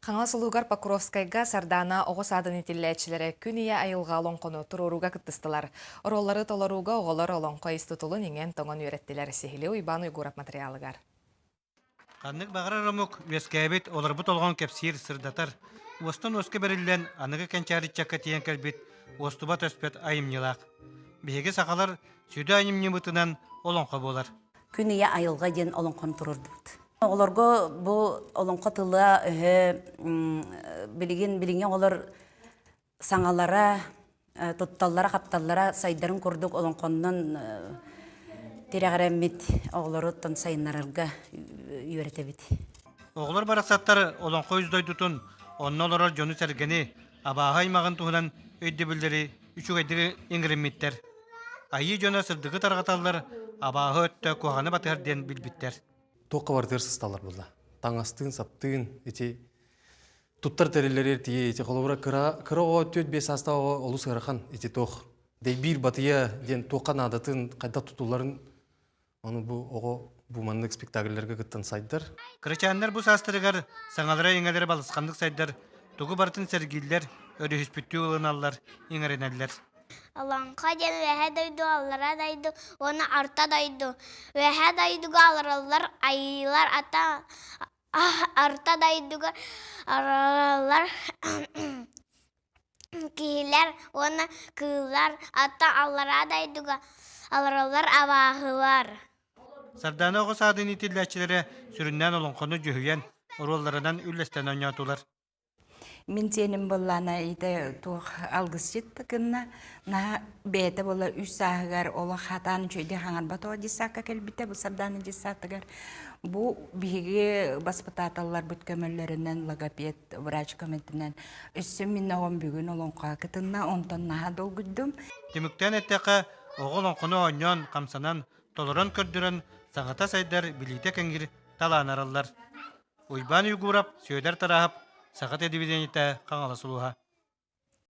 Хаҥалас улууһугар Покровскайга Сардаана оҕо саадын иитиллээччилэрэ Күн ийэ айылҕа олоҥхону туруорууга кыттыстылар. Оруоллары толорууга оҕолор олоҥхо ис тутулун иҥэн-тоҥон үөрэттилэр. Сиһилии Уйбаан Уйгуров матырыйаалыгар. Ханнык баҕарар омук үөскээбит, олорбут олоҕун кэпсиир, сырдатар, уостан уоска бэриллэн аныгы кэнчээри ыччакка тиийэн кэлбит уостубат өспөт айымньылаах. Биһиги сахалар сүдү айымньыбытынан олоҥхо буолар. Күн ийэ айылҕа диэн олоҥхону туруордубут. Оҕолорго бу олоҥхо тыла өһө билигин билиҥҥи оҕолор саҥалара, тутталлара-хапталлара сайдарын курдук олоҥхоннон тирэҕирэммит оҕолоруттан сайыннарарга үөрэтэбит. Оҕолор барахсаттар олоҥхо үс дойдутун, онно олорор дьону-сэргэни, абааһы аймаҕын туһунан өйдөбүллэри үчүгэйдик иҥэриммиттэр. Айыы дьоно сырдыгы тарҕаталлар, абааһы өттө куһаҕаны батыһар диэн билбиттэр. Туохха барытыгар сысталлар буолла. Таҥастыын-саптыын ити туттар тэриллэри тиийэ ити холобура кыра кыра оҕо 4-5 саастаах оҕо олус ыарахан ити туох дэйбиир батыйа диэн туохха наадатын хайдах тутулларын ону бу оҕо бу маннык спектакльлэргэ кыттан сайдар. Кырачааннар бу саастарыгар саҥалара-иҥэлэрэ балысханнык сайдар, тугу барытын сэргииллэр, өрүһүспүттүү ылыналлар, иҥэринэллэр. Олоҥхо диэн Үөһээ дойду, Аллараа дойду уонна Орто дойду. Үөһээ дойдуга олороллор айыылар ата Орто дойдуга олороллор киһилэр уонна кыыллар, оттон аллараа дойдуга олороллор абааһылар. Сардаана оҕо саадын иитиллээччилэрэ сүрүннээн олоҥхону дьүһүйэн, оруолларынан үллэстэн оонньоотулар. Мин сиэним буоллаана ити туох алгысчыт гынна наһаа бэйэтэ буола үс сааһыгар олох хатаан үчүгэйдик хаҥарбат оҕо дьыссаакка кэлбитэ бу Сардаана дьыссаатыгар бу биһиги баспытааталларбыт көмөлөрүнэн логопед врач көмөтүнэн өссө мин оҕом бүгүн олоҥхоҕо кытынна онтон наһаа долгуйдум. Түмүктээн эттэххэ, оҕо олоҥхону оонньоон, хамсанан, толорон көрдөрөн саҥата сайдар, билиитэ кэҥиир талаан арыллар. Уйбаан Уйгуурап, Сүөдэр Тарааһап, Саха телевидениетэ, Хаҥалас улууһа.